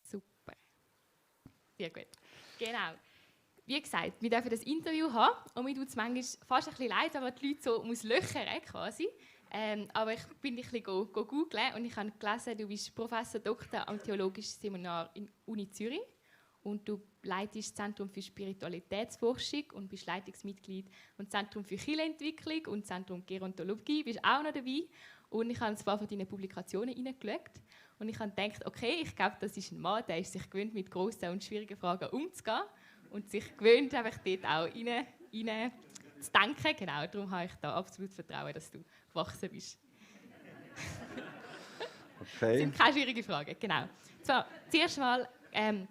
Super. Sehr gut. Genau. Wie gesagt, wir dürfen das Interview haben und mir tut es manchmal fast ein bisschen leid, wenn man die Leute so löchern quasi. Aber ich bin ein bisschen googeln und ich habe gelesen, du bist Professor Doktor am Theologischen Seminar in Uni Zürich und du leitest das Zentrum für Spiritualitätsforschung und bist Leitungsmitglied vom Zentrum für Kirchenentwicklung und Zentrum Gerontologie, bist auch noch dabei. Und ich habe ein paar von deinen Publikationen reingeschaut und ich habe gedacht, okay, ich glaube, das ist ein Mann, der ist sich gewöhnt, mit grossen und schwierigen Fragen umzugehen und sich gewöhnt, einfach dort auch rein zu denken. Genau, darum habe ich da absolut Vertrauen, dass du gewachsen bist. Okay. Das sind keine schwierigen Fragen, genau. Zwar, zuerst mal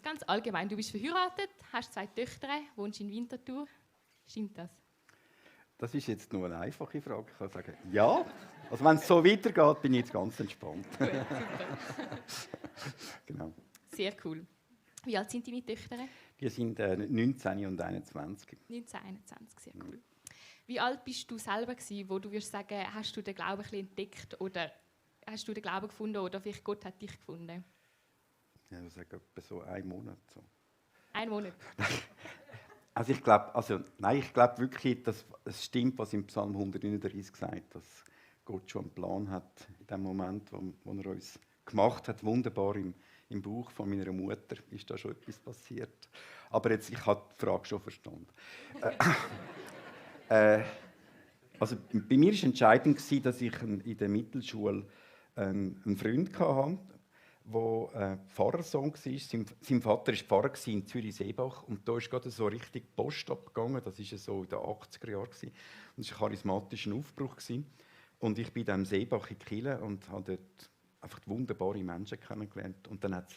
ganz allgemein, du bist verheiratet, hast 2 Töchter, wohnst in Winterthur. Stimmt das? Das ist jetzt nur eine einfache Frage. Ich kann sagen, ja. Also wenn es so weitergeht, bin ich jetzt ganz entspannt. Gut, super. Genau. Sehr cool. Wie alt sind deine Töchter? Die sind 19 und 21. 19, 21, sehr cool. Wie alt bist du selber gewesen, wo du würdest sagen, hast du den Glauben ein bisschen entdeckt oder hast du den Glauben gefunden oder vielleicht Gott hat dich gefunden? Ja, ich sage etwa so 1 Monat. So. 1 Monat? Also ich glaube wirklich, dass es stimmt, was im Psalm 139 sagt, dass Gott schon einen Plan hat in dem Moment, wo er uns gemacht hat, wunderbar im Bauch von meiner Mutter ist da schon etwas passiert. Aber jetzt, ich habe die Frage schon verstanden. Also bei mir war entscheidend, dass ich in der Mittelschule einen Freund hatte, der Pfarrersohn war. Sein Vater war Pfarrer in Zürich-Seebach und da ist gerade so richtig Post abgegangen. Das war so in den 80er Jahren. Und es war ein charismatischer Aufbruch. Und ich bin dann im Seebach in Kiel und habe dort einfach wunderbare Menschen kennengelernt. Und dann hat es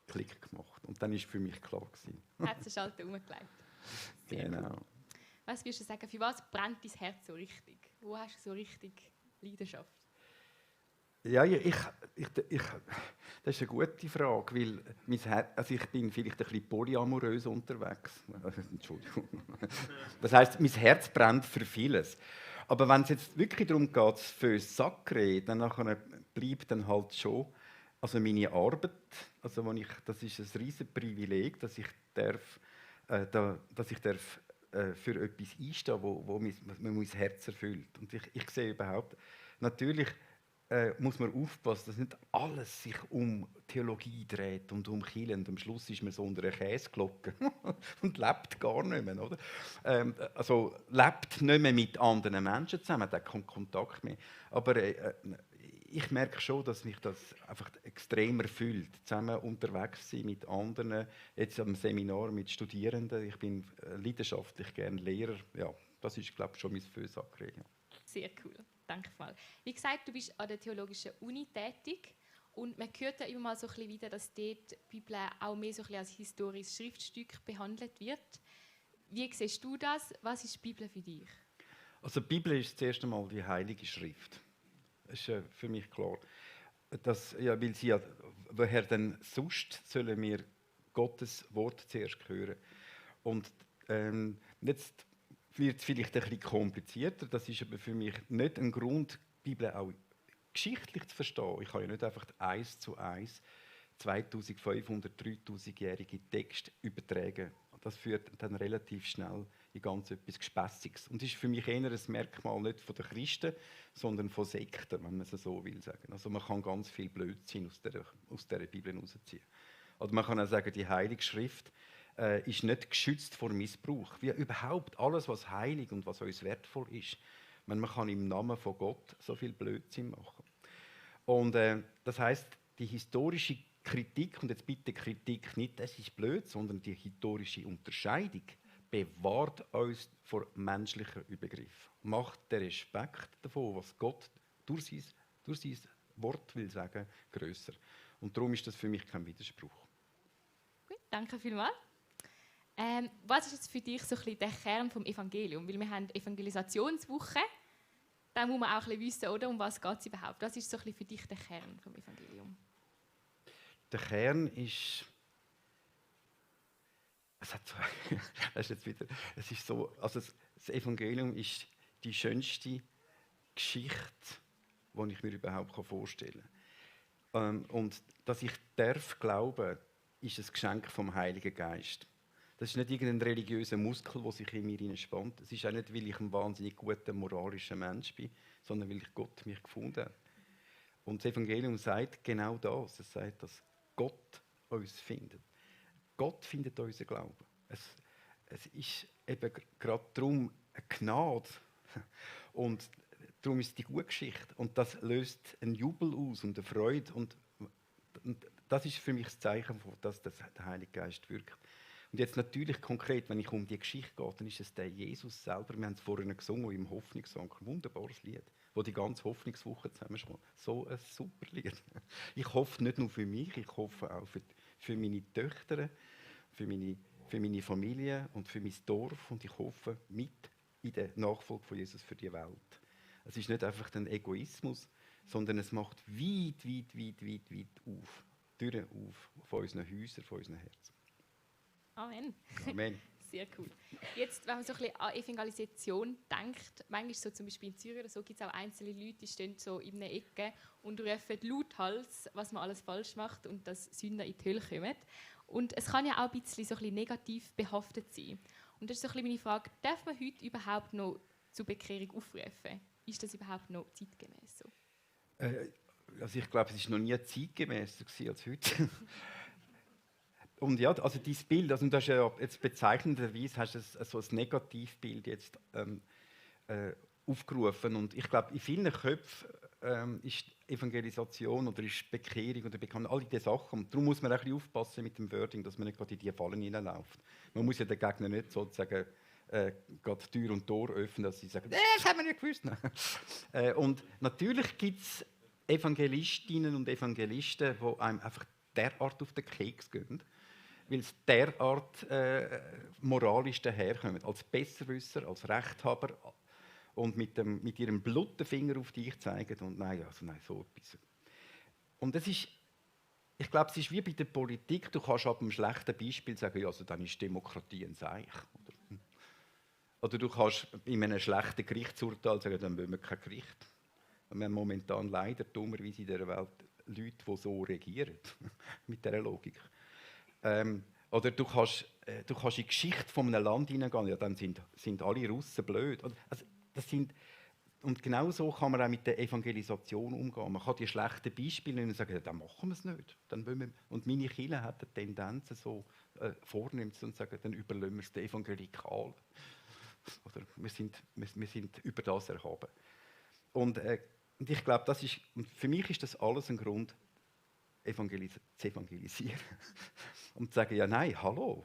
Klick gemacht. Und dann war es für mich klar. Hat es einen Schalter umgelegt. Genau. Cool. Was würdest du sagen, für was brennt dein Herz so richtig? Wo hast du so richtig Leidenschaft? Ja, das ist eine gute Frage, weil ich bin vielleicht ein bisschen polyamorös unterwegs. Entschuldigung. Das heisst, mein Herz brennt für vieles. Aber wenn es jetzt wirklich darum geht, für Sacré, dann bleibt dann halt schon also meine Arbeit. Also das ist ein riesiges Privileg, dass ich darf für etwas einstehen, wo mein Herz erfüllt. Und ich sehe überhaupt, natürlich muss man aufpassen, dass nicht alles sich um Theologie dreht und um Kirche. Und am Schluss ist man so unter einer Käseglocke und lebt gar nicht mehr. Oder? Also lebt nicht mehr mit anderen Menschen zusammen, hat keinen Kontakt mehr. Aber ich merke schon, dass mich das einfach extrem erfüllt, zusammen unterwegs sein mit anderen, jetzt am Seminar mit Studierenden. Ich bin leidenschaftlich gerne Lehrer. Ja, das ist, glaube ich, schon mein Feu-Sacré. Ja. Sehr cool, danke mal. Wie gesagt, du bist an der Theologischen Uni tätig und man hört ja immer mal so ein bisschen wieder, dass dort die Bibel auch mehr so ein bisschen als historisches Schriftstück behandelt wird. Wie siehst du das? Was ist die Bibel für dich? Also die Bibel ist zuerst einmal die Heilige Schrift. Das ist für mich klar. Weil sie woher denn sonst sollen wir Gottes Wort zuerst hören? Und jetzt wird es vielleicht ein bisschen komplizierter. Das ist aber für mich nicht ein Grund, die Bibel auch geschichtlich zu verstehen. Ich kann ja nicht einfach 1:1 2500, 3000-jährige Texte übertragen. Das führt dann relativ schnell in ganz etwas Gespässiges. Und das ist für mich eher ein Merkmal nicht von den Christen, sondern von Sekten, wenn man es so will sagen. Also man kann ganz viel Blödsinn aus dieser Bibel herausziehen. Oder man kann auch sagen, die Heilige Schrift ist nicht geschützt vor Missbrauch. Wie überhaupt alles, was heilig und was uns wertvoll ist. Man kann im Namen von Gott so viel Blödsinn machen. Und das heisst, die historische Kritik, und jetzt bitte Kritik nicht, das ist blöd, sondern die historische Unterscheidung bewahrt uns vor menschlichen Übergriffen. Macht den Respekt davon, was Gott durch sein Wort will sagen, grösser. Und darum ist das für mich kein Widerspruch. Gut, danke vielmals. Was ist jetzt für dich so ein bisschen der Kern des Evangeliums? Weil wir haben Evangelisationswoche, da muss man auch ein bisschen wissen, oder, um was geht es überhaupt. Was ist so ein bisschen für dich der Kern des Evangeliums? Der Kern ist... Das Evangelium ist die schönste Geschichte, die ich mir überhaupt vorstellen kann. Und dass ich darf glauben, ist ein Geschenk vom Heiligen Geist. Das ist nicht irgendein religiöser Muskel, der sich in mir hineinspannt. Es ist auch nicht, weil ich ein wahnsinnig guter, moralischer Mensch bin, sondern weil Gott mich gefunden hat. Und das Evangelium sagt genau das. Es sagt, dass Gott uns findet. Gott findet unseren Glauben. Es ist eben gerade darum eine Gnade. Und darum ist es die gute Geschichte. Und das löst einen Jubel aus und eine Freude. Und das ist für mich das Zeichen, dass der Heilige Geist wirkt. Und jetzt natürlich konkret, wenn ich um die Geschichte gehe, dann ist es der Jesus selber. Wir haben es vorhin gesungen im Hoffnungsanker. Ein wunderbares Lied, wo die ganze Hoffnungswoche zusammenschmolz. So ein super Lied. Ich hoffe nicht nur für mich, ich hoffe auch für meine Töchter, für meine Familie und für mein Dorf. Und ich hoffe mit in der Nachfolge von Jesus für die Welt. Es ist nicht einfach ein Egoismus, sondern es macht weit auf. Türen auf von unseren Häusern, von unseren Herzen. Amen. Amen. Sehr cool. Jetzt, wenn man so ein bisschen an Evangelisation denkt, manchmal so zum Beispiel in Zürich oder so, gibt es auch einzelne Leute, die stehen so in einer Ecke und rufen lauthals, was man alles falsch macht und dass Sünder in die Hölle kommen. Und es kann ja auch ein bisschen negativ behaftet sein. Und das ist so ein bisschen meine Frage, darf man heute überhaupt noch zur Bekehrung aufrufen? Ist das überhaupt noch zeitgemäß so? Also ich glaube, es war noch nie zeitgemäßer als heute. Und ja, also dieses Bild, also das ist ja jetzt bezeichnenderweise, hast du so ein Negativbild jetzt aufgerufen. Und ich glaube, in vielen Köpfen ist Evangelisation oder ist Bekehrung oder Bekannt, all diese Sachen. Und darum muss man auch ein bisschen aufpassen mit dem Wording, dass man nicht gerade in diese Fallen hineinläuft. Man muss ja den Gegner nicht sozusagen gerade Tür und Tor öffnen, dass sie sagen, das haben wir nicht gewusst. Und natürlich gibt es Evangelistinnen und Evangelisten, die einem einfach derart auf den Keks gehen, weil sie derart moralisch daherkommen, als Besserwisser, als Rechthaber und mit ihrem blutigen Finger auf dich zeigen und nein, so etwas. Und das ist, ich glaube, es ist wie bei der Politik, du kannst ab einem schlechten Beispiel sagen, ja, also dann ist Demokratie ein Seich. Oder du kannst in einem schlechten Gerichtsurteil sagen, dann wollen wir kein Gericht. Und wir haben momentan leider dummerweise in dieser Welt Leute, die so regieren, mit dieser Logik. Oder du kannst in die Geschichte von einem Land hineingehen, ja, dann sind alle Russen blöd. Also, und genau so kann man auch mit der Evangelisation umgehen. Man kann die schlechten Beispiele nehmen und sagen, ja, dann machen wir es nicht. Und meine Kirche hat die Tendenz, so vornimmt und sagen, dann überlassen wir es den Evangelikalen. Oder wir sind über das erhaben. Und ich glaube, für mich ist das alles ein Grund, zu evangelisieren. Und zu sagen, ja nein, hallo.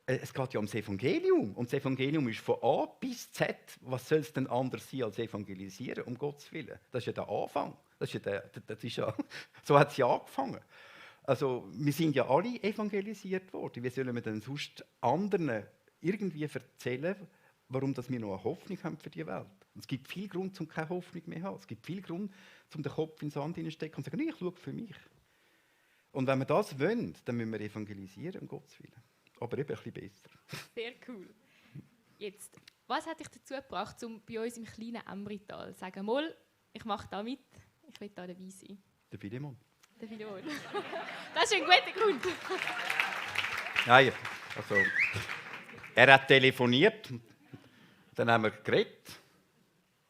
Es geht ja ums Evangelium. Und das Evangelium ist von A bis Z. Was soll es denn anders sein als evangelisieren, um Gottes Willen? Das ist ja der Anfang. So hat es ja angefangen. Also, wir sind ja alle evangelisiert worden. Wie sollen wir denn sonst anderen irgendwie erzählen, warum wir noch eine Hoffnung haben für die Welt? Und es gibt viel Grund, um keine Hoffnung mehr zu haben. Es gibt viel Grund, um den Kopf in den Sand hineinzustecken und zu sagen, ich schaue für mich. Und wenn wir das wollen, dann müssen wir evangelisieren, um Gottes Willen. Aber eben ein bisschen besser. Sehr cool. Jetzt, was hat dich dazu gebracht, um bei uns im kleinen Embrital zu sagen, mal, ich mache da mit, ich will da dabei sein? Der Philemon. Der Philemon. Das ist ein guter Grund. Nein, also, er hat telefoniert, dann haben wir geredet.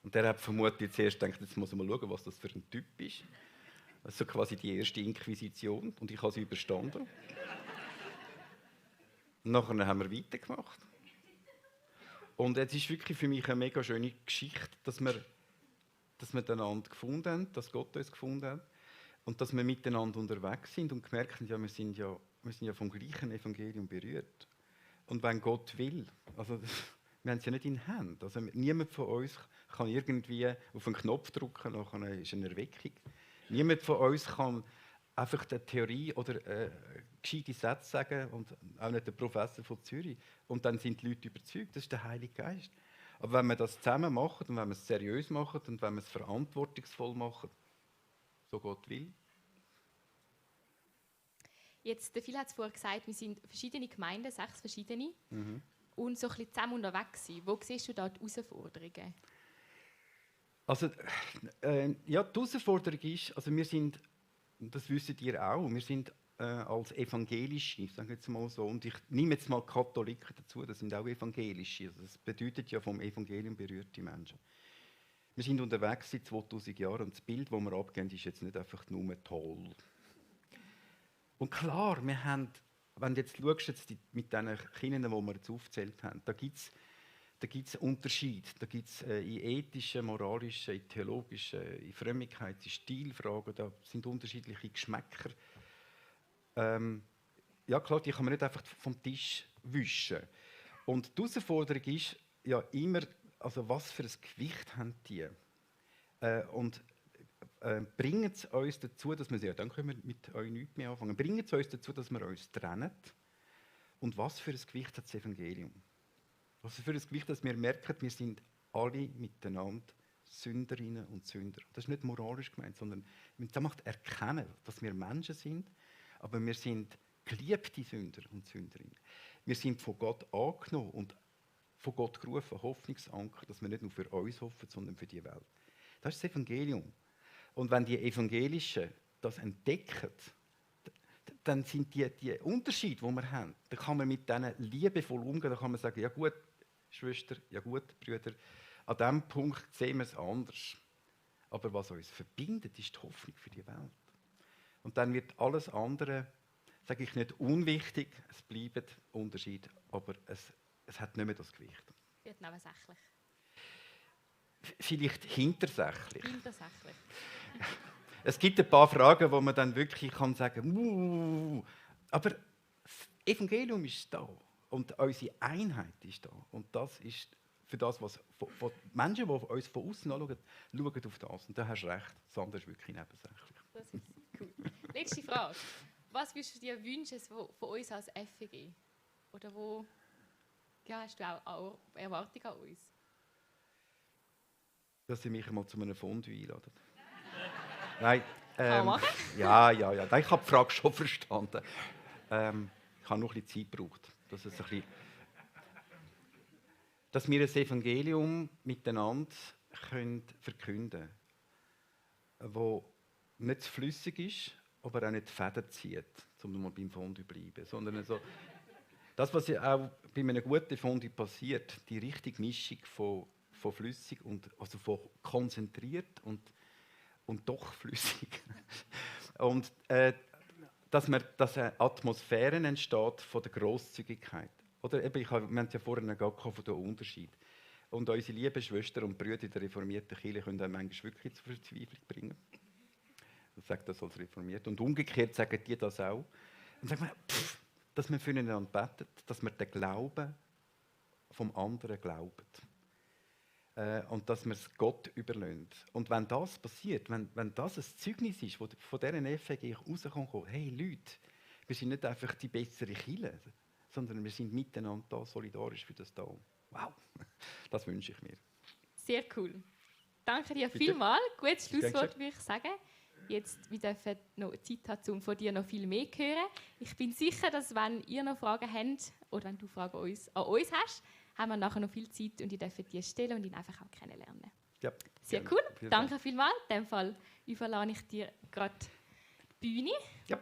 Und er hat vermutlich zuerst gedacht, jetzt muss man mal schauen, was das für ein Typ ist. Das ist so quasi die erste Inquisition und ich habe sie überstanden. Und nachher haben wir weitergemacht. Und es ist wirklich für mich eine mega schöne Geschichte, dass wir einander gefunden haben, dass Gott uns gefunden hat und dass wir miteinander unterwegs sind und gemerkt haben, ja, wir sind ja vom gleichen Evangelium berührt. Und wenn Gott will, also wir haben es ja nicht in Händen. Also niemand von uns kann irgendwie auf einen Knopf drücken, nachher ist eine Erweckung. Niemand von uns kann einfach eine Theorie oder gescheite Sätze sagen und auch nicht der Professor von Zürich. Und dann sind die Leute überzeugt, das ist der Heilige Geist. Aber wenn wir das zusammen machen und wenn wir es seriös machen und wenn wir es verantwortungsvoll machen, so Gott will. Jetzt, der Phil hat es vorher gesagt, wir sind verschiedene Gemeinden, 6 verschiedene, und so ein bisschen zusammen unterwegs sind. Wo siehst du da die Herausforderungen? Also, ja, die Herausforderung ist, also wir sind Und das wisst ihr auch. Wir sind als Evangelische, sagen wir jetzt mal so, und ich nehme jetzt mal Katholiken dazu, das sind auch Evangelische. Also das bedeutet ja vom Evangelium berührte Menschen. Wir sind unterwegs seit 2000 Jahren und das Bild, das wir abgeben, ist jetzt nicht einfach nur toll. Und klar, wir haben, wenn du jetzt schaust, mit den Kindern, die wir jetzt aufgezählt haben, da gibt es Unterschiede. Da gibt es in ethischen, moralischen, in theologischen, in Frömmigkeits-, in Stilfragen, da sind unterschiedliche Geschmäcker. Ja klar, die kann man nicht einfach vom Tisch wischen. Und die Herausforderung ist ja immer, also was für ein Gewicht haben die? Und bringen es uns dazu, dass wir dann können wir mit euch nichts mehr anfangen. Bringen es uns dazu, dass wir uns trennen? Und was für ein Gewicht hat das Evangelium? Was für ein Gewicht, dass wir merken, wir sind alle miteinander Sünderinnen und Sünder. Das ist nicht moralisch gemeint, sondern das macht erkennen, dass wir Menschen sind, aber wir sind geliebte Sünder und Sünderinnen. Wir sind von Gott angenommen und von Gott gerufen, Hoffnungsanker, dass wir nicht nur für uns hoffen, sondern für die Welt. Das ist das Evangelium. Und wenn die Evangelischen das entdecken, dann sind die Unterschiede, die wir haben, da kann man mit denen liebevoll umgehen, da kann man sagen, ja gut, Schwester, ja gut, Brüder, an diesem Punkt sehen wir es anders. Aber was uns verbindet, ist die Hoffnung für die Welt. Und dann wird alles andere, sage ich nicht unwichtig, es bleiben Unterschiede, aber es hat nicht mehr das Gewicht. Wird nebensächlich. Vielleicht hintersächlich. Hintersächlich. Es gibt ein paar Fragen, wo man dann wirklich kann sagen, aber das Evangelium ist da und unsere Einheit ist da. Und das ist für das, was von Menschen, die uns von außen anschauen, schauen auf das. Und da hast du recht, das andere ist wirklich nebensächlich. Das ist cool. Letzte Frage. Was würdest du dir wünschen von uns als FEG? Oder wo hast du auch Erwartungen an uns? Dass Sie mich einmal zu einem Fondue einladen. Nein. Kann man machen? Ja. Nein, ich habe die Frage schon verstanden. Ich habe noch ein bisschen Zeit gebraucht. Dass wir das Evangelium miteinander verkünden können, das nicht zu flüssig ist, aber auch nicht Fäden zieht, um mal beim Fondue zu bleiben. Sondern so, das, was ja auch bei einem guten Fondue passiert, die richtige Mischung von flüssig und also von konzentriert und doch flüssig. Und dass eine Atmosphäre entsteht von der Grosszügigkeit. Oder eben, wir haben ja vorhin gesagt von den Unterschied. Und unsere lieben Schwestern und Brüder in der reformierten Kirche können einen manchmal wirklich zur Verzweiflung bringen. Ich sage das als reformiert. Und umgekehrt sagen die das auch. Und sagen wir, dass wir füreinander beten, dass wir den Glauben vom anderen glauben. Und dass wir es Gott überlassen. Und wenn das passiert, wenn das ein Zeugnis ist, das von dieser FEG rauskommt, hey Leute, wir sind nicht einfach die bessere Kirche, sondern wir sind miteinander da, solidarisch für das da. Wow, das wünsche ich mir. Sehr cool. Danke dir vielmals. Gutes Schlusswort, würde ich sagen. Jetzt, wir dürfen noch Zeit haben, um von dir noch viel mehr zu hören. Ich bin sicher, dass wenn ihr noch Fragen habt, oder wenn du Fragen an uns hast, haben wir nachher noch viel Zeit und ihr dürft die stellen und ihn einfach auch kennenlernen. Ja, sehr gerne. Cool. Danke vielmals. In dem Fall überlasse ich dir gerade die Bühne. Ja.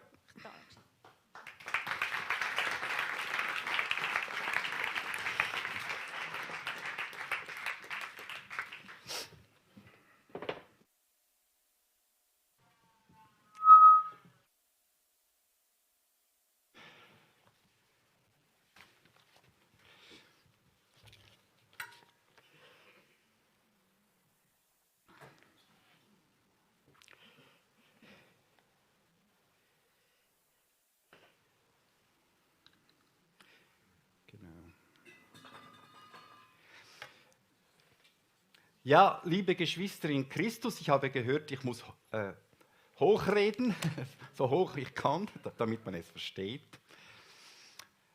Ja, liebe Geschwister in Christus, ich habe gehört, ich muss hochreden, so hoch ich kann, damit man es versteht.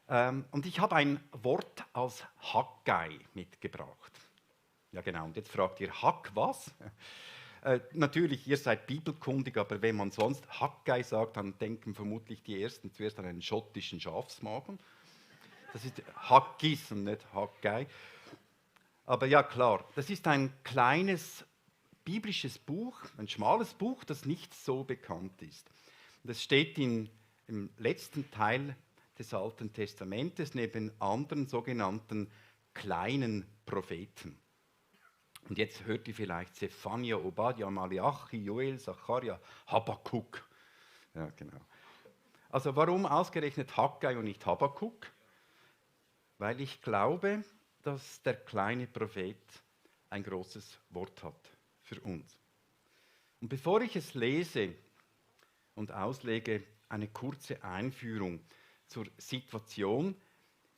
Und ich habe ein Wort aus Haggai mitgebracht. Ja genau, und jetzt fragt ihr, Hack was? Natürlich, ihr seid bibelkundig, aber wenn man sonst Haggai sagt, dann denken vermutlich die Ersten zuerst an einen schottischen Schafsmagen. Das ist Haggis und nicht Haggai. Aber ja, klar, das ist ein kleines biblisches Buch, ein schmales Buch, das nicht so bekannt ist. Und es steht im letzten Teil des Alten Testamentes neben anderen sogenannten kleinen Propheten. Und jetzt hört ihr vielleicht Zephania, Obadja, Malachi, Joel, Zacharia, Habakkuk. Ja, genau. Also warum ausgerechnet Haggai und nicht Habakkuk? Weil ich glaube, dass der kleine Prophet ein großes Wort hat für uns. Und bevor ich es lese und auslege, eine kurze Einführung zur Situation,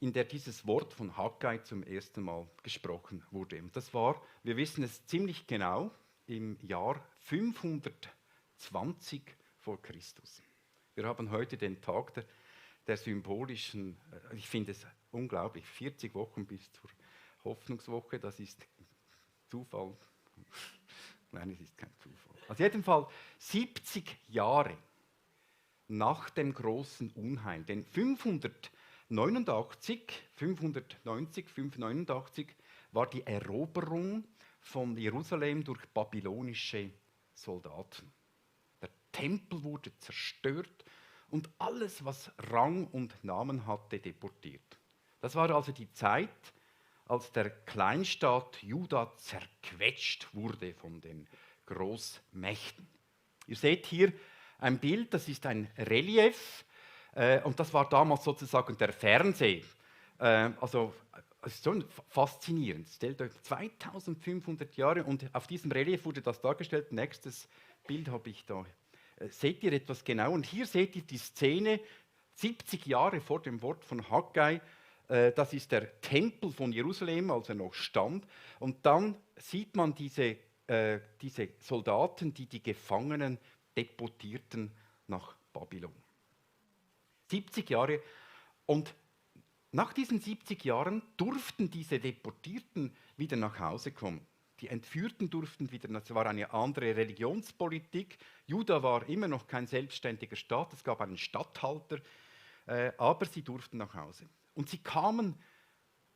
in der dieses Wort von Haggai zum ersten Mal gesprochen wurde. Und das war, wir wissen es ziemlich genau, im Jahr 520 vor Christus. Wir haben heute den Tag der symbolischen, ich finde es unglaublich, 40 Wochen bis zur Hoffnungswoche, das ist Zufall. Nein, es ist kein Zufall. Auf jeden Fall 70 Jahre nach dem großen Unheil, denn 589 war die Eroberung von Jerusalem durch babylonische Soldaten. Der Tempel wurde zerstört und alles, was Rang und Namen hatte, deportiert. Das war also die Zeit, als der Kleinstaat Juda zerquetscht wurde von den Großmächten. Ihr seht hier ein Bild, das ist ein Relief, und das war damals sozusagen der Fernseher. Also es ist so faszinierend. Stellt euch 2500 Jahre und auf diesem Relief wurde das dargestellt. Nächstes Bild habe ich da. Seht ihr etwas genau? Und hier seht ihr die Szene 70 Jahre vor dem Wort von Haggai. Das ist der Tempel von Jerusalem, als er noch stand. Und dann sieht man diese Soldaten, die die Gefangenen deportierten nach Babylon. 70 Jahre. Und nach diesen 70 Jahren durften diese Deportierten wieder nach Hause kommen. Die Entführten durften wieder, das war eine andere Religionspolitik. Juda war immer noch kein selbstständiger Staat, es gab einen Statthalter, aber sie durften nach Hause. Und sie kamen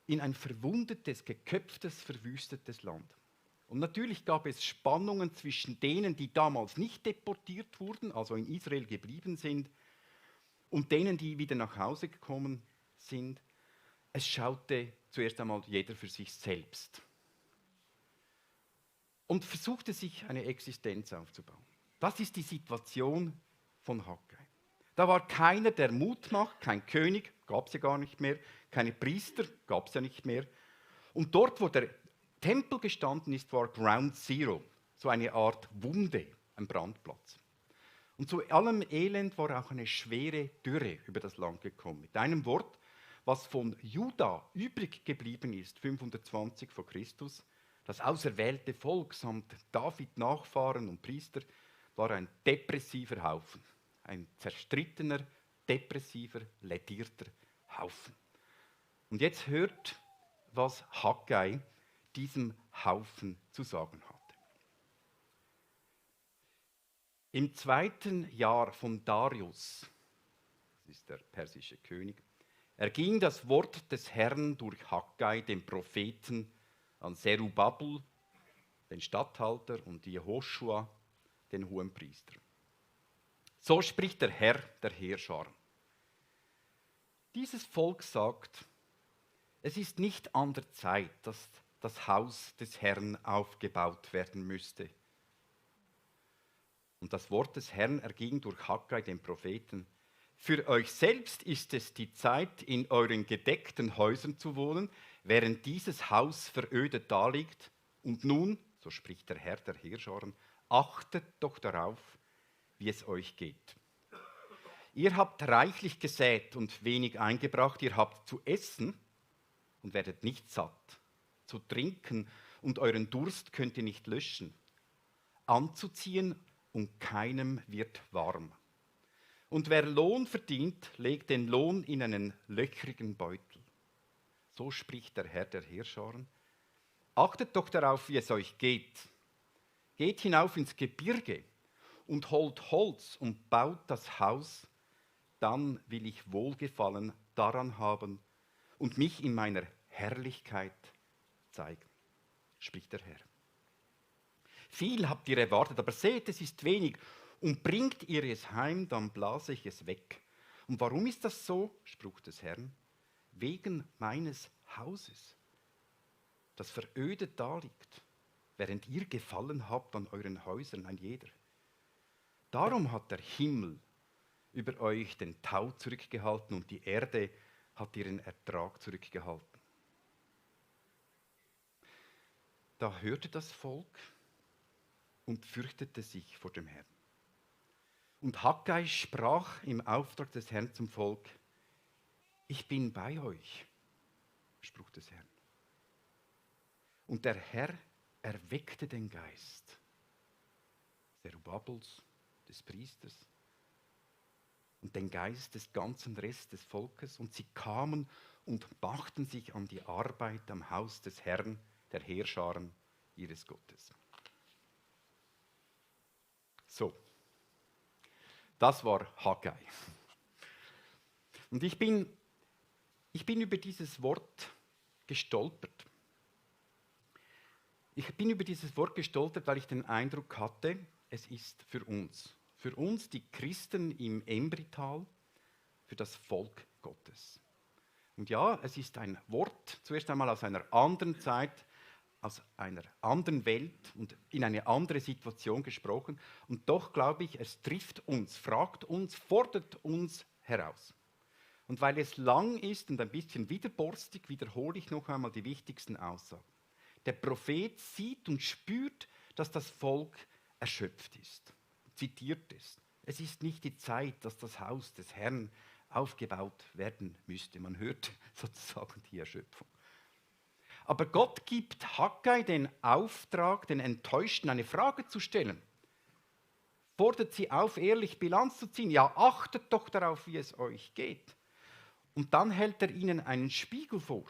in ein verwundetes, geköpftes, verwüstetes Land. Und natürlich gab es Spannungen zwischen denen, die damals nicht deportiert wurden, also in Israel geblieben sind, und denen, die wieder nach Hause gekommen sind. Es schaute zuerst einmal jeder für sich selbst und versuchte sich eine Existenz aufzubauen. Das ist die Situation von Haggai. Da war keiner, der Mut macht, kein König, gab es ja gar nicht mehr, keine Priester, gab es ja nicht mehr. Und dort, wo der Tempel gestanden ist, war Ground Zero, so eine Art Wunde, ein Brandplatz. Und zu allem Elend war auch eine schwere Dürre über das Land gekommen. Mit einem Wort, was von Juda übrig geblieben ist, 520 vor Christus, das auserwählte Volk samt David Nachfahren und Priester, war ein depressiver Haufen. Ein zerstrittener, depressiver, lädierter Haufen. Und jetzt hört, was Haggai diesem Haufen zu sagen hatte. Im 2. Jahr von Darius, das ist der persische König, erging das Wort des Herrn durch Haggai, den Propheten, an Zerubabel, den Statthalter, und Jehoschua, den Hohenpriester. So spricht der Herr der Heerscharen. Dieses Volk sagt, es ist nicht an der Zeit, dass das Haus des Herrn aufgebaut werden müsste. Und das Wort des Herrn erging durch Haggai, den Propheten. Für euch selbst ist es die Zeit, in euren gedeckten Häusern zu wohnen, während dieses Haus verödet daliegt. Und nun, so spricht der Herr der Heerscharen, achtet doch darauf, wie es euch geht. Ihr habt reichlich gesät und wenig eingebracht, ihr habt zu essen und werdet nicht satt, zu trinken und euren Durst könnt ihr nicht löschen, anzuziehen und keinem wird warm. Und wer Lohn verdient, legt den Lohn in einen löchrigen Beutel. So spricht der Herr der Heerscharen. Achtet doch darauf, wie es euch geht. Geht hinauf ins Gebirge und holt Holz und baut das Haus, dann will ich Wohlgefallen daran haben und mich in meiner Herrlichkeit zeigen, spricht der Herr. Viel habt ihr erwartet, aber seht, es ist wenig. Und bringt ihr es heim, dann blase ich es weg. Und warum ist das so? Spruch des Herrn. Wegen meines Hauses, das verödet daliegt, während ihr Gefallen habt an euren Häusern, ein jeder. Darum hat der Himmel über euch den Tau zurückgehalten und die Erde hat ihren Ertrag zurückgehalten. Da hörte das Volk und fürchtete sich vor dem Herrn. Und Haggai sprach im Auftrag des Herrn zum Volk: Ich bin bei euch, Spruch des Herrn. Und der Herr erweckte den Geist Zerubabels, des Priesters, und den Geist des ganzen Rest des Volkes, und sie kamen und machten sich an die Arbeit am Haus des Herrn, der Heerscharen ihres Gottes. So, das war Haggai. Und ich bin über dieses Wort gestolpert. Ich bin über dieses Wort gestolpert, weil ich den Eindruck hatte, es ist für uns die Christen im Embrital, für das Volk Gottes. Und ja, es ist ein Wort, zuerst einmal aus einer anderen Zeit, aus einer anderen Welt und in eine andere Situation gesprochen. Und doch glaube ich, es trifft uns, fragt uns, fordert uns heraus. Und weil es lang ist und ein bisschen widerborstig, wiederhole ich noch einmal die wichtigsten Aussagen. Der Prophet sieht und spürt, dass das Volk erschöpft ist. Zitiert es. Es ist nicht die Zeit, dass das Haus des Herrn aufgebaut werden müsste. Man hört sozusagen die Erschöpfung. Aber Gott gibt Haggai den Auftrag, den Enttäuschten eine Frage zu stellen. Fordert sie auf, ehrlich Bilanz zu ziehen. Ja, achtet doch darauf, wie es euch geht. Und dann hält er ihnen einen Spiegel vor.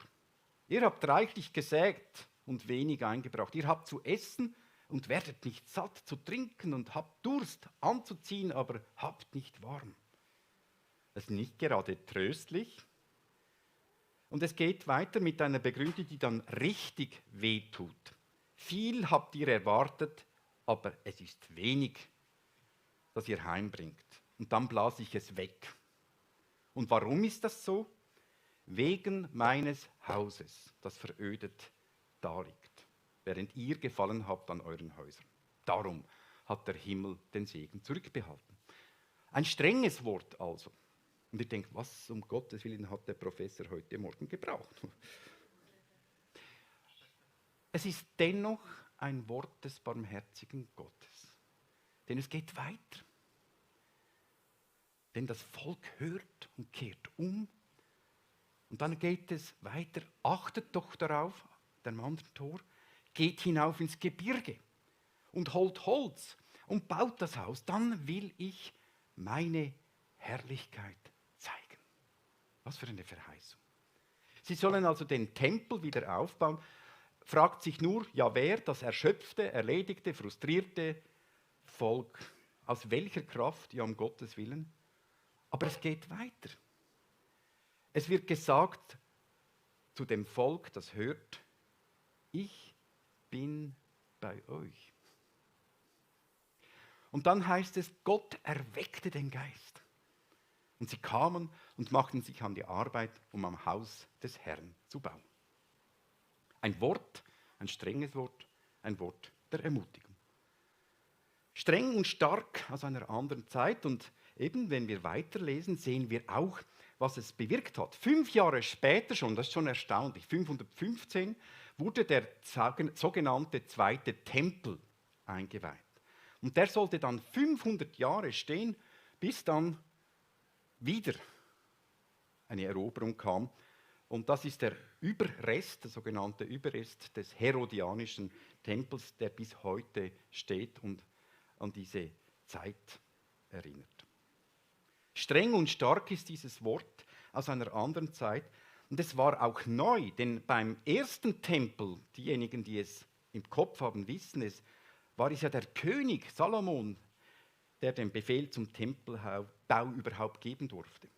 Ihr habt reichlich gesät und wenig eingebracht. Ihr habt zu essen und werdet nicht satt, zu trinken und habt Durst anzuziehen, aber habt nicht warm. Das ist nicht gerade tröstlich. Und es geht weiter mit einer Begründung, die dann richtig wehtut. Viel habt ihr erwartet, aber es ist wenig, das ihr heimbringt. Und dann blase ich es weg. Und warum ist das so? Wegen meines Hauses, das verödet daliegt, während ihr Gefallen habt an euren Häusern. Darum hat der Himmel den Segen zurückbehalten. Ein strenges Wort also. Und ich denke, was um Gottes Willen hat der Professor heute Morgen gebraucht? Es ist dennoch ein Wort des barmherzigen Gottes. Denn es geht weiter. Denn das Volk hört und kehrt um. Und dann geht es weiter. Achtet doch darauf, dem anderen Tor, geht hinauf ins Gebirge und holt Holz und baut das Haus. Dann will ich meine Herrlichkeit zeigen. Was für eine Verheißung. Sie sollen also den Tempel wieder aufbauen. Fragt sich nur, ja wer, das erschöpfte, erledigte, frustrierte Volk, aus welcher Kraft, ja um Gottes Willen. Aber es geht weiter. Es wird gesagt zu dem Volk, das hört, ich bin bei euch. Und dann heißt es, Gott erweckte den Geist. Und sie kamen und machten sich an die Arbeit, um am Haus des Herrn zu bauen. Ein Wort, ein strenges Wort, ein Wort der Ermutigung. Streng und stark aus einer anderen Zeit. Und eben, wenn wir weiterlesen, sehen wir auch, was es bewirkt hat. 5 Jahre später schon, das ist schon erstaunlich, 515, wurde der sogenannte zweite Tempel eingeweiht. Und der sollte dann 500 Jahre stehen, bis dann wieder eine Eroberung kam. Und das ist der Überrest, der sogenannte Überrest des herodianischen Tempels, der bis heute steht und an diese Zeit erinnert. Streng und stark ist dieses Wort aus einer anderen Zeit. Und es war auch neu, denn beim ersten Tempel, diejenigen, die es im Kopf haben, wissen es, war es ja der König Salomon, der den Befehl zum Tempelbau überhaupt geben durfte.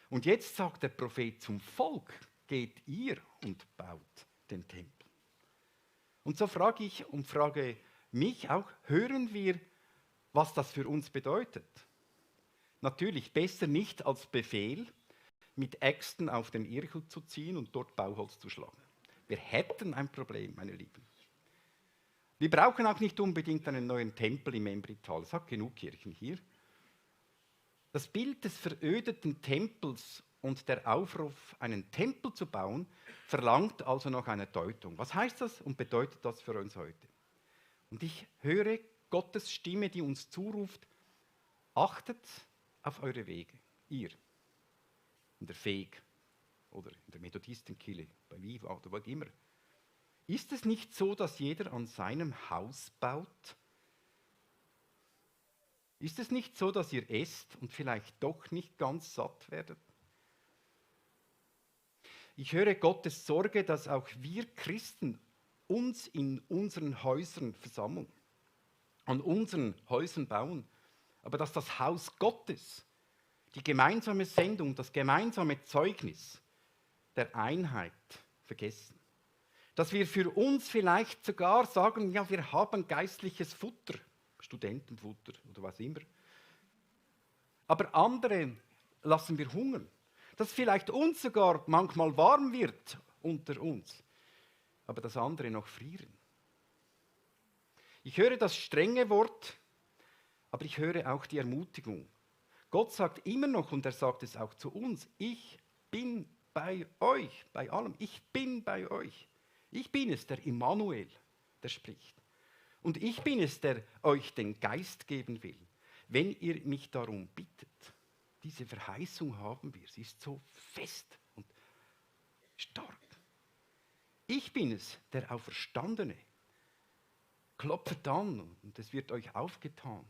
Und jetzt sagt der Prophet zum Volk, geht ihr und baut den Tempel. Und so frage ich und frage mich auch, hören wir was das für uns bedeutet. Natürlich besser nicht als Befehl, mit Äxten auf den Irrgut zu ziehen und dort Bauholz zu schlagen. Wir hätten ein Problem, meine Lieben. Wir brauchen auch nicht unbedingt einen neuen Tempel im Embrital. Es hat genug Kirchen hier. Das Bild des verödeten Tempels und der Aufruf, einen Tempel zu bauen, verlangt also noch eine Deutung. Was heißt das und bedeutet das für uns heute? Und ich höre Gottes Stimme, die uns zuruft, achtet auf eure Wege, ihr, in der Feg oder in der Methodistenkirche, bei Viva oder wo immer. Ist es nicht so, dass jeder an seinem Haus baut? Ist es nicht so, dass ihr esst und vielleicht doch nicht ganz satt werdet? Ich höre Gottes Sorge, dass auch wir Christen uns in unseren Häusern versammeln, an unseren Häusern bauen, aber dass das Haus Gottes, die gemeinsame Sendung, das gemeinsame Zeugnis der Einheit vergessen. Dass wir für uns vielleicht sogar sagen, ja, wir haben geistliches Futter, Studentenfutter oder was immer. Aber andere lassen wir hungern. Dass vielleicht uns sogar manchmal warm wird unter uns, aber dass andere noch frieren. Ich höre das strenge Wort, aber ich höre auch die Ermutigung. Gott sagt immer noch, und er sagt es auch zu uns, ich bin bei euch, bei allem. Ich bin bei euch. Ich bin es, der Immanuel, der spricht. Und ich bin es, der euch den Geist geben will, wenn ihr mich darum bittet. Diese Verheißung haben wir. Sie ist so fest und stark. Ich bin es, der Auferstandene. Klopft an und es wird euch aufgetan.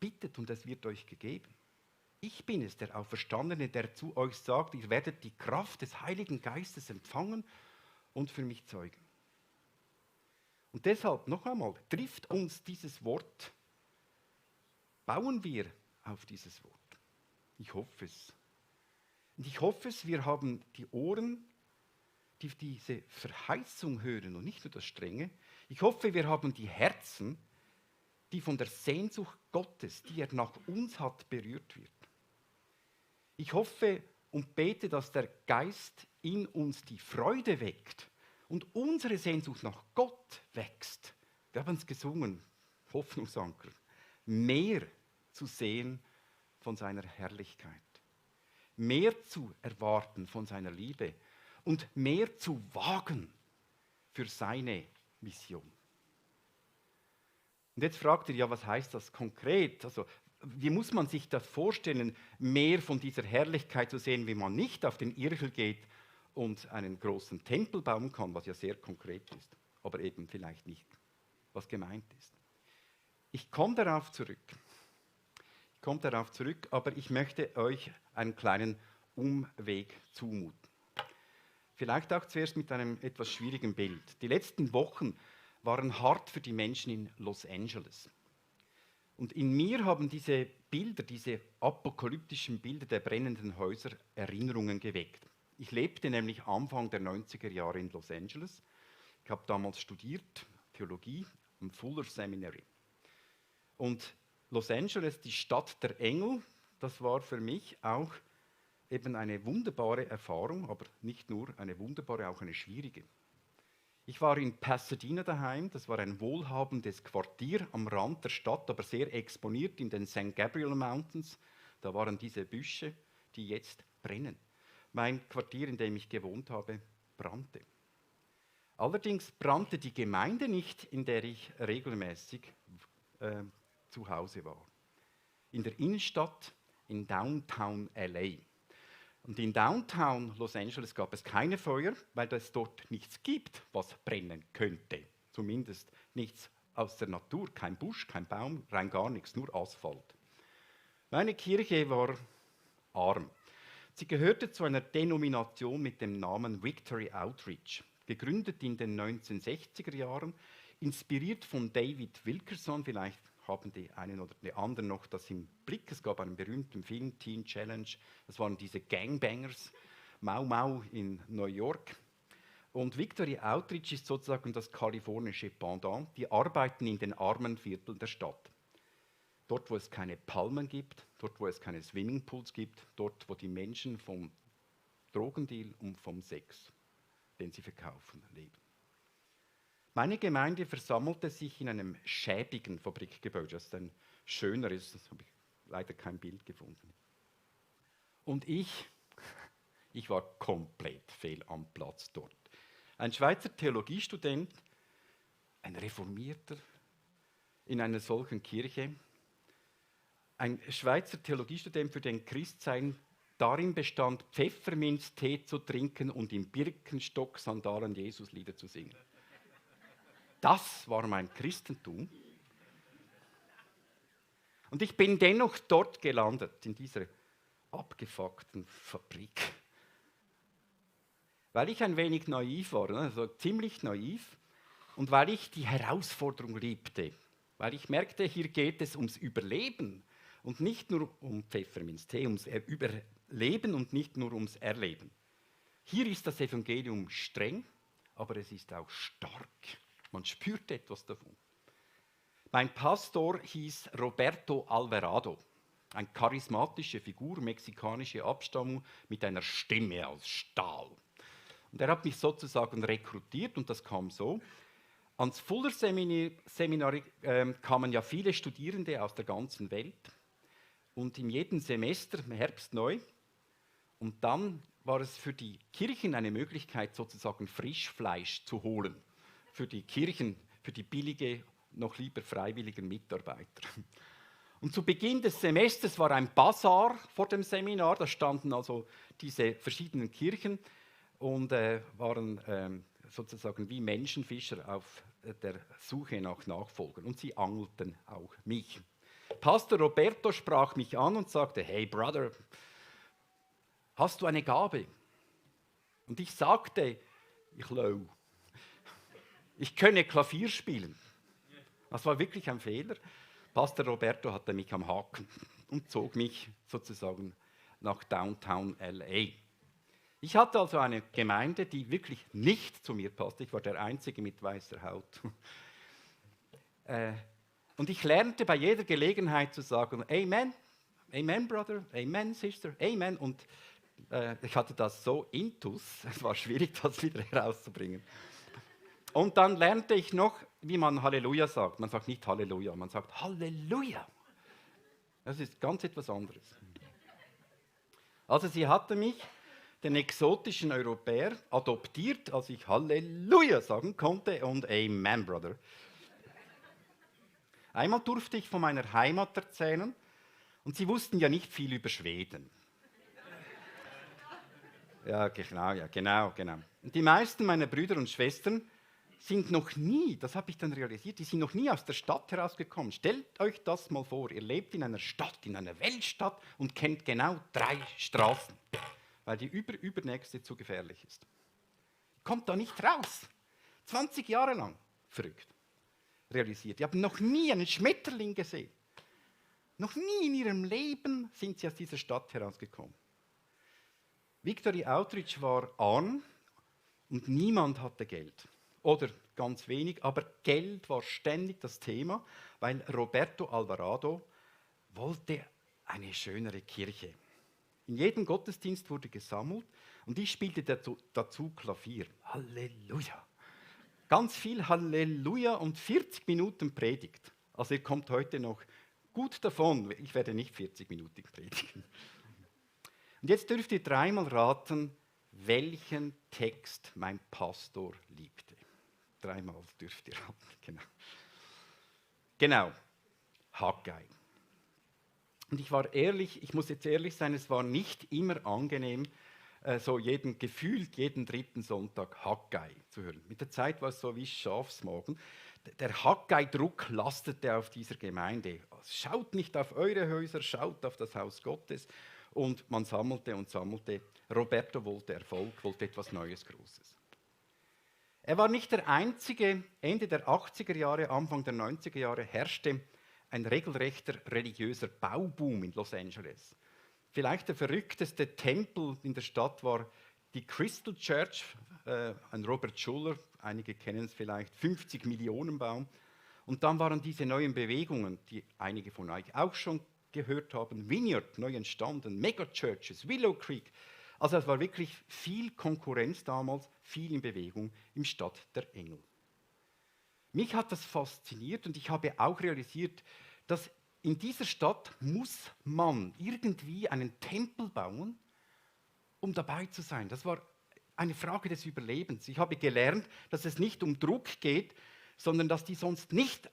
Bittet und es wird euch gegeben. Ich bin es, der Auferstandene, der zu euch sagt, ihr werdet die Kraft des Heiligen Geistes empfangen und für mich zeugen. Und deshalb noch einmal, trifft uns dieses Wort, bauen wir auf dieses Wort. Ich hoffe es. Und ich hoffe es, wir haben die Ohren, die diese Verheißung hören und nicht nur das Strenge. Ich hoffe, wir haben die Herzen, die von der Sehnsucht Gottes, die er nach uns hat, berührt wird. Ich hoffe und bete, dass der Geist in uns die Freude weckt und unsere Sehnsucht nach Gott wächst. Wir haben es gesungen, Hoffnungsanker, mehr zu sehen von seiner Herrlichkeit, mehr zu erwarten von seiner Liebe und mehr zu wagen für seine Mission. Und jetzt fragt ihr, ja, was heißt das konkret? Also, wie muss man sich das vorstellen, mehr von dieser Herrlichkeit zu sehen, wie man nicht auf den Irchel geht und einen großen Tempel bauen kann, was ja sehr konkret ist, aber eben vielleicht nicht, was gemeint ist. Ich komme darauf zurück, aber ich möchte euch einen kleinen Umweg zumuten. Vielleicht auch zuerst mit einem etwas schwierigen Bild. Die letzten Wochen waren hart für die Menschen in Los Angeles. Und in mir haben diese Bilder, diese apokalyptischen Bilder der brennenden Häuser Erinnerungen geweckt. Ich lebte nämlich Anfang der 90er Jahre in Los Angeles. Ich habe damals studiert, Theologie am Fuller Seminary. Und Los Angeles, die Stadt der Engel, das war für mich auch eben eine wunderbare Erfahrung, aber nicht nur eine wunderbare, auch eine schwierige. Ich war in Pasadena daheim, das war ein wohlhabendes Quartier am Rand der Stadt, aber sehr exponiert in den St. Gabriel Mountains. Da waren diese Büsche, die jetzt brennen. Mein Quartier, in dem ich gewohnt habe, brannte. Allerdings brannte die Gemeinde nicht, in der ich regelmäßig zu Hause war. In der Innenstadt, in Downtown LA. Und in Downtown Los Angeles gab es keine Feuer, weil es dort nichts gibt, was brennen könnte. Zumindest nichts aus der Natur, kein Busch, kein Baum, rein gar nichts, nur Asphalt. Meine Kirche war arm. Sie gehörte zu einer Denomination mit dem Namen Victory Outreach, gegründet in den 1960er Jahren, inspiriert von David Wilkerson, vielleicht haben die einen oder die anderen noch das im Blick. Es gab einen berühmten Film, Teen Challenge. Das waren diese Gangbangers, Mau Mau in New York. Und Victory Outreach ist sozusagen das kalifornische Pendant. Die arbeiten in den armen Vierteln der Stadt. dort wo es keine Palmen gibt, dort wo es keine Swimmingpools gibt, dort wo die Menschen vom Drogendeal und vom Sex, den sie verkaufen, leben. Meine Gemeinde versammelte sich in einem schäbigen Fabrikgebäude, das ein schöner ist, das habe ich leider kein Bild gefunden. Und ich war komplett fehl am Platz dort. Ein Schweizer Theologiestudent, ein Reformierter in einer solchen Kirche, ein Schweizer Theologiestudent, für den Christsein darin bestand, Pfefferminztee zu trinken und im Birkenstock-Sandalen Jesuslieder zu singen. Das war mein Christentum. Und ich bin dennoch dort gelandet, in dieser abgefuckten Fabrik. Weil ich ein wenig naiv war, also ziemlich naiv, und weil ich die Herausforderung liebte. Weil ich merkte, hier geht es ums Überleben und nicht nur um Pfefferminztee, ums Überleben und nicht nur ums Erleben. Hier ist das Evangelium streng, aber es ist auch stark. Man spürt etwas davon. Mein Pastor hieß Roberto Alvarado, eine charismatische Figur, mexikanische Abstammung mit einer Stimme aus Stahl. Und er hat mich sozusagen rekrutiert und das kam so. Ans Fuller-Seminar kamen ja viele Studierende aus der ganzen Welt und in jedem Semester, im Herbst neu. Und dann war es für die Kirchen eine Möglichkeit, sozusagen Frischfleisch zu holen. Für die Kirchen, für die billige, noch lieber freiwilligen Mitarbeiter. Und zu Beginn des Semesters war ein Bazar vor dem Seminar, da standen also diese verschiedenen Kirchen und waren sozusagen wie Menschenfischer auf der Suche nach Nachfolgern. Und sie angelten auch mich. Pastor Roberto sprach mich an und sagte, hey Brother, hast du eine Gabe? Und ich sagte, ich könne Klavier spielen. Das war wirklich ein Fehler. Pastor Roberto hatte mich am Haken und zog mich sozusagen nach Downtown LA. Ich hatte also eine Gemeinde, die wirklich nicht zu mir passte. Ich war der Einzige mit weißer Haut. Und ich lernte bei jeder Gelegenheit zu sagen, Amen, Amen, Brother, Amen, Sister, Amen. Und ich hatte das so intus, es war schwierig, das wieder herauszubringen. Und dann lernte ich noch, wie man Halleluja sagt. Man sagt nicht Halleluja, man sagt Halleluja. Das ist ganz etwas anderes. Also sie hatte mich, den exotischen Europäer, adoptiert, als ich Halleluja sagen konnte und Amen, Brother. Einmal durfte ich von meiner Heimat erzählen und sie wussten ja nicht viel über Schweden. Ja, genau. Und die meisten meiner Brüder und Schwestern sind noch nie, das habe ich dann realisiert, die sind noch nie aus der Stadt herausgekommen. Stellt euch das mal vor, ihr lebt in einer Stadt, in einer Weltstadt und kennt genau 3 Straßen, weil die übernächste zu gefährlich ist. Kommt da nicht raus. 20 Jahre lang. Verrückt. Realisiert. Die haben noch nie einen Schmetterling gesehen. Noch nie in ihrem Leben sind sie aus dieser Stadt herausgekommen. Victory Outreach war arm und niemand hatte Geld. Oder ganz wenig, aber Geld war ständig das Thema, weil Roberto Alvarado wollte eine schönere Kirche. In jedem Gottesdienst wurde gesammelt und ich spielte dazu Klavier. Halleluja! Ganz viel Halleluja und 40 Minuten Predigt. Also ihr kommt heute noch gut davon. Ich werde nicht 40 Minuten predigen. Und jetzt dürft ihr 3-mal raten, welchen Text mein Pastor liebte. 3-mal dürft ihr raten, genau. Haggai. Und ich war ehrlich, ich muss jetzt ehrlich sein, es war nicht immer angenehm, so jeden 3. Sonntag Haggai zu hören. Mit der Zeit war es so wie Schafsmagen. Der Haggai-Druck lastete auf dieser Gemeinde. Schaut nicht auf eure Häuser, schaut auf das Haus Gottes. Und man sammelte und sammelte. Roberto wollte Erfolg, wollte etwas Neues, Großes. Er war nicht der Einzige. Ende der 80er Jahre, Anfang der 90er Jahre herrschte ein regelrechter religiöser Bauboom in Los Angeles. Vielleicht der verrückteste Tempel in der Stadt war die Crystal Church, ein Robert Schuller, einige kennen es vielleicht, 50 Millionen Baum. Und dann waren diese neuen Bewegungen, die einige von euch auch schon gehört haben, Vineyard, neu entstanden, Megachurches, Willow Creek. Also es war wirklich viel Konkurrenz damals, viel in Bewegung im Stadt der Engel. Mich hat das fasziniert und ich habe auch realisiert, dass in dieser Stadt muss man irgendwie einen Tempel bauen, um dabei zu sein. Das war eine Frage des Überlebens. Ich habe gelernt, dass es nicht um Druck geht, sondern dass die sonst nicht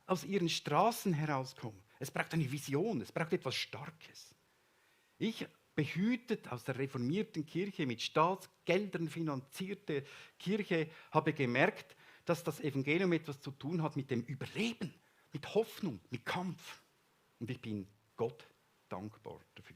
aus ihren Straßen herauskommen. Es braucht eine Vision, es braucht etwas Starkes. Ich, behütet aus der reformierten Kirche, mit Staatsgeldern finanzierte Kirche, habe gemerkt, dass das Evangelium etwas zu tun hat mit dem Überleben, mit Hoffnung, mit Kampf. Und ich bin Gott dankbar dafür.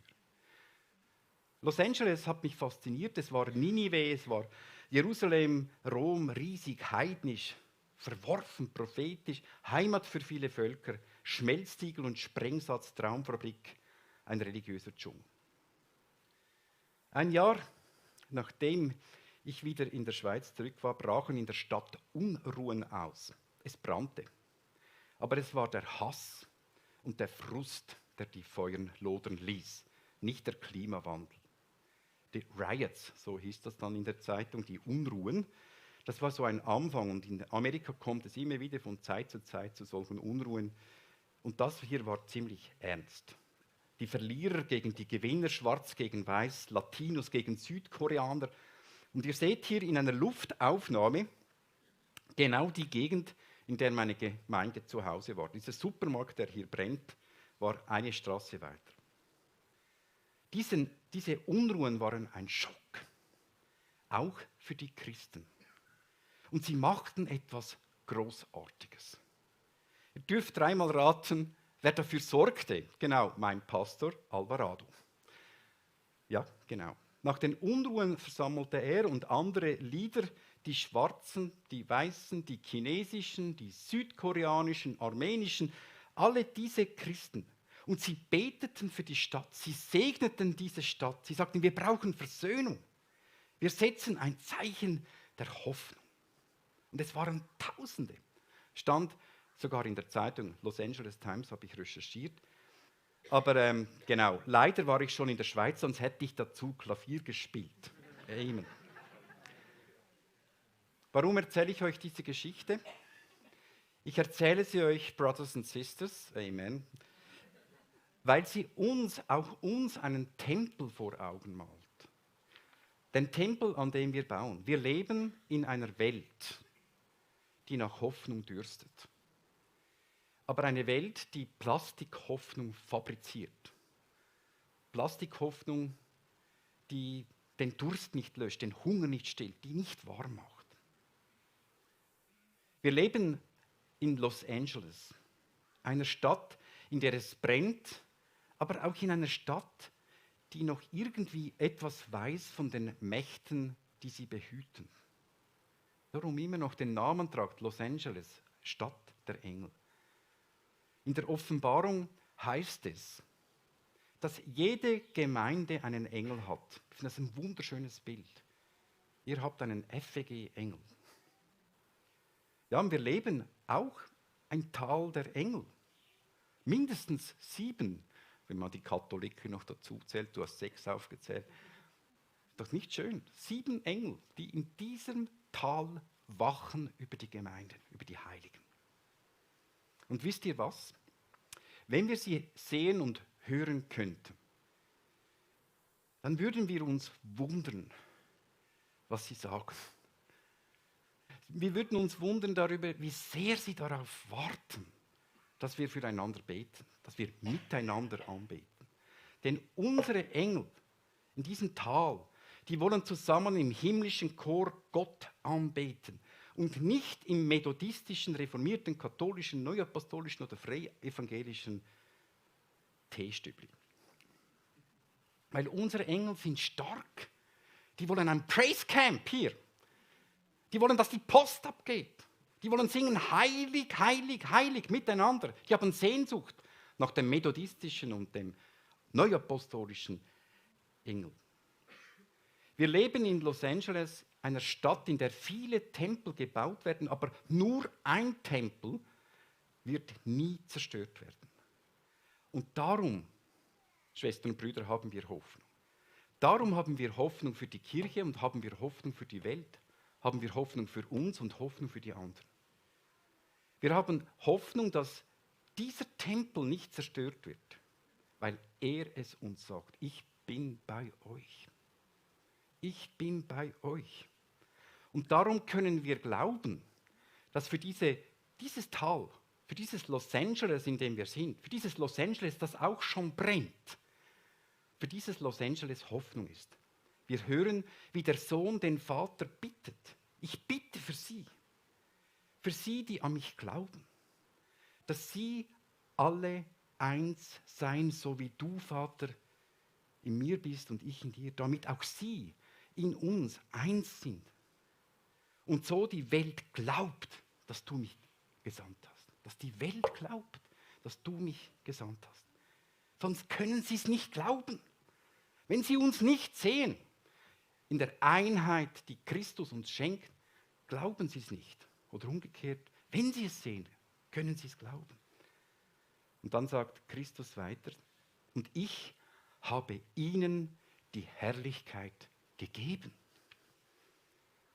Los Angeles hat mich fasziniert. Es war Ninive, es war Jerusalem, Rom, riesig, heidnisch, verworfen, prophetisch, Heimat für viele Völker, Schmelztiegel und Sprengsatz, Traumfabrik, ein religiöser Dschungel. Ein Jahr nachdem ich wieder in der Schweiz zurück war, brachen in der Stadt Unruhen aus. Es brannte. Aber es war der Hass und der Frust, der die Feuer lodern ließ, nicht der Klimawandel. Die Riots, so hieß das dann in der Zeitung, die Unruhen, das war so ein Anfang. Und in Amerika kommt es immer wieder von Zeit zu Zeit zu solchen Unruhen. Und das hier war ziemlich ernst. Die Verlierer gegen die Gewinner, Schwarz gegen Weiß, Latinos gegen Südkoreaner. Und ihr seht hier in einer Luftaufnahme genau die Gegend, in der meine Gemeinde zu Hause war. Dieser Supermarkt, der hier brennt, war eine Straße weiter. Diese Unruhen waren ein Schock, auch für die Christen. Und sie machten etwas Großartiges. Ihr dürft dreimal raten, wer dafür sorgte. Genau, mein Pastor Alvarado. Ja, genau. Nach den Unruhen versammelte er und andere Leader die Schwarzen, die Weißen, die chinesischen, die südkoreanischen, armenischen, alle diese Christen. Und sie beteten für die Stadt, sie segneten diese Stadt. Sie sagten, wir brauchen Versöhnung. Wir setzen ein Zeichen der Hoffnung. Und es waren Tausende. Stand sogar in der Zeitung Los Angeles Times, habe ich recherchiert. Aber genau, leider war ich schon in der Schweiz, sonst hätte ich dazu Klavier gespielt. Amen. Warum erzähle ich euch diese Geschichte? Ich erzähle sie euch, Brothers and Sisters, Amen, weil sie auch uns einen Tempel vor Augen malt. Den Tempel, an dem wir bauen. Wir leben in einer Welt, die nach Hoffnung dürstet. Aber eine Welt, die Plastikhoffnung fabriziert. Plastikhoffnung, die den Durst nicht löscht, den Hunger nicht stillt, die nicht warm macht. Wir leben in Los Angeles, einer Stadt, in der es brennt, aber auch in einer Stadt, die noch irgendwie etwas weiß von den Mächten, die sie behüten. Darum immer noch den Namen tragt, Los Angeles, Stadt der Engel. In der Offenbarung heißt es, dass jede Gemeinde einen Engel hat. Ich finde das ein wunderschönes Bild. Ihr habt einen FEG-Engel. Ja, und wir leben auch ein Tal der Engel. Mindestens 7, wenn man die Katholiken noch dazu zählt. Du hast 6 aufgezählt. Ist doch nicht schön. 7 Engel, die in diesem Tal wachen über die Gemeinden, über die Heiligen. Und wisst ihr was? Wenn wir sie sehen und hören könnten, dann würden wir uns wundern, was sie sagen. Wir würden uns wundern darüber, wie sehr sie darauf warten, dass wir füreinander beten, dass wir miteinander anbeten. Denn unsere Engel in diesem Tal, die wollen zusammen im himmlischen Chor Gott anbeten und nicht im methodistischen, reformierten, katholischen, neuapostolischen oder freievangelischen Teestübli. Weil unsere Engel sind stark. Die wollen ein Praise Camp hier. Die wollen, dass die Post abgeht. Die wollen singen, heilig, heilig, heilig miteinander. Die haben Sehnsucht nach dem methodistischen und dem neuapostolischen Engel. Wir leben in Los Angeles, einer Stadt, in der viele Tempel gebaut werden, aber nur ein Tempel, wird nie zerstört werden. Und darum, Schwestern und Brüder, haben wir Hoffnung. Darum haben wir Hoffnung für die Kirche und haben wir Hoffnung für die Welt. Haben wir Hoffnung für uns und Hoffnung für die anderen. Wir haben Hoffnung, dass dieser Tempel nicht zerstört wird, weil er es uns sagt. Ich bin bei euch. Ich bin bei euch. Und darum können wir glauben, dass für dieses Tal, für dieses Los Angeles, in dem wir sind, für dieses Los Angeles, das auch schon brennt, für dieses Los Angeles Hoffnung ist. Wir hören, wie der Sohn den Vater bittet. Ich bitte für sie, die an mich glauben, dass sie alle eins sein, so wie du, Vater, in mir bist und ich in dir, damit auch sie in uns eins sind. Und so die Welt glaubt, dass du mich gesandt hast. Dass die Welt glaubt, dass du mich gesandt hast. Sonst können sie es nicht glauben. Wenn sie uns nicht sehen, in der Einheit, die Christus uns schenkt, glauben sie es nicht. Oder umgekehrt, wenn sie es sehen, können sie es glauben. Und dann sagt Christus weiter, und ich habe ihnen die Herrlichkeit gegeben,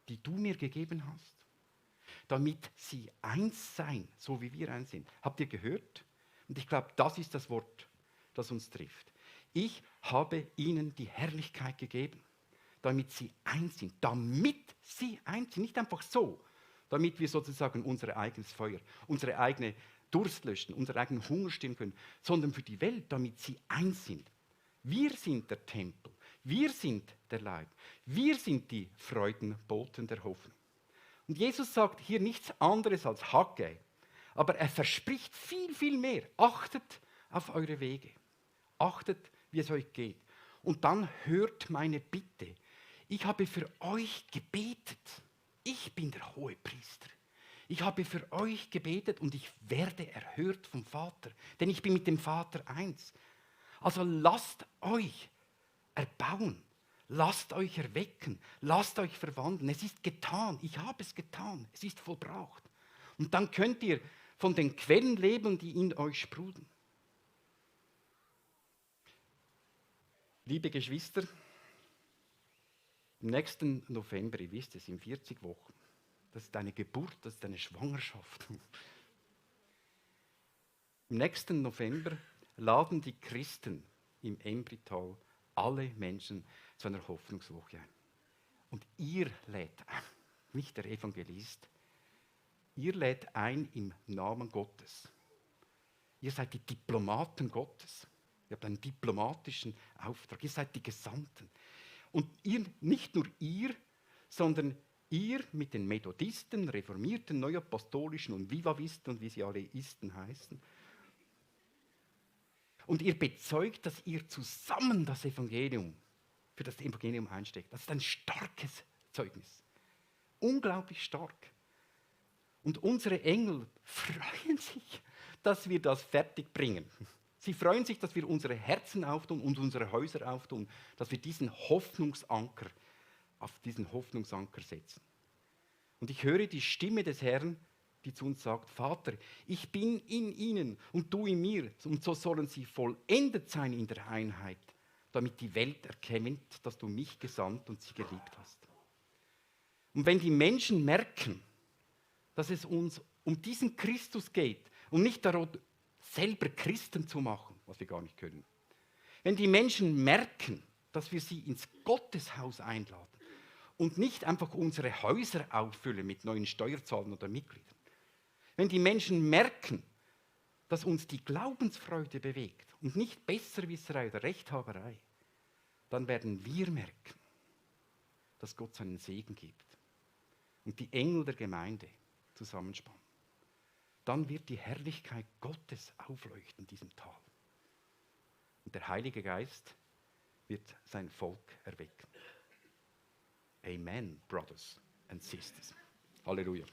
die du mir gegeben hast, damit sie eins sein, so wie wir eins sind. Habt ihr gehört? Und ich glaube, das ist das Wort, das uns trifft. Ich habe ihnen die Herrlichkeit gegeben, damit sie eins sind. Damit sie eins sind, nicht einfach so, damit wir sozusagen unser eigenes Feuer, unsere eigene Durst löschen, unseren eigenen Hunger stillen können, sondern für die Welt, damit sie eins sind. Wir sind der Tempel, wir sind der Leib, wir sind die Freudenboten der Hoffnung. Und Jesus sagt hier nichts anderes als Haggai, aber er verspricht viel, viel mehr. Achtet auf eure Wege, achtet, wie es euch geht. Und dann hört meine Bitte. Ich habe für euch gebetet. Ich bin der Hohepriester. Ich habe für euch gebetet und ich werde erhört vom Vater, denn ich bin mit dem Vater eins. Also lasst euch erbauen, lasst euch erwecken, lasst euch verwandeln. Es ist getan, ich habe es getan, es ist vollbracht. Und dann könnt ihr von den Quellen leben, die in euch sprudeln. Liebe Geschwister, im nächsten November, ihr wisst es, in 40 Wochen, das ist eine Geburt, das ist eine Schwangerschaft. Im nächsten November laden die Christen im Embrital alle Menschen zu einer Hoffnungswoche ein. Und ihr lädt ein, nicht der Evangelist, ihr lädt ein im Namen Gottes. Ihr seid die Diplomaten Gottes. Ihr habt einen diplomatischen Auftrag. Ihr seid die Gesandten. Und ihr, nicht nur ihr, sondern ihr mit den Methodisten, Reformierten, Neuapostolischen und Vivavisten und wie sie alle Isten heißen. Und ihr bezeugt, dass ihr zusammen das Evangelium, für das Evangelium einsteckt. Das ist ein starkes Zeugnis. Unglaublich stark. Und unsere Engel freuen sich, dass wir das fertig bringen. Sie freuen sich, dass wir unsere Herzen auftun und unsere Häuser auftun, dass wir auf diesen Hoffnungsanker setzen. Und ich höre die Stimme des Herrn, die zu uns sagt, Vater, ich bin in ihnen und du in mir. Und so sollen sie vollendet sein in der Einheit, damit die Welt erkennt, dass du mich gesandt und sie geliebt hast. Und wenn die Menschen merken, dass es uns um diesen Christus geht und nicht darum, selber Christen zu machen, was wir gar nicht können. Wenn die Menschen merken, dass wir sie ins Gotteshaus einladen und nicht einfach unsere Häuser auffüllen mit neuen Steuerzahlern oder Mitgliedern. Wenn die Menschen merken, dass uns die Glaubensfreude bewegt und nicht Besserwisserei oder Rechthaberei, dann werden wir merken, dass Gott seinen Segen gibt und die Engel der Gemeinde zusammenspannen. Dann wird die Herrlichkeit Gottes aufleuchten in diesem Tal. Und der Heilige Geist wird sein Volk erwecken. Amen, brothers and sisters. Halleluja.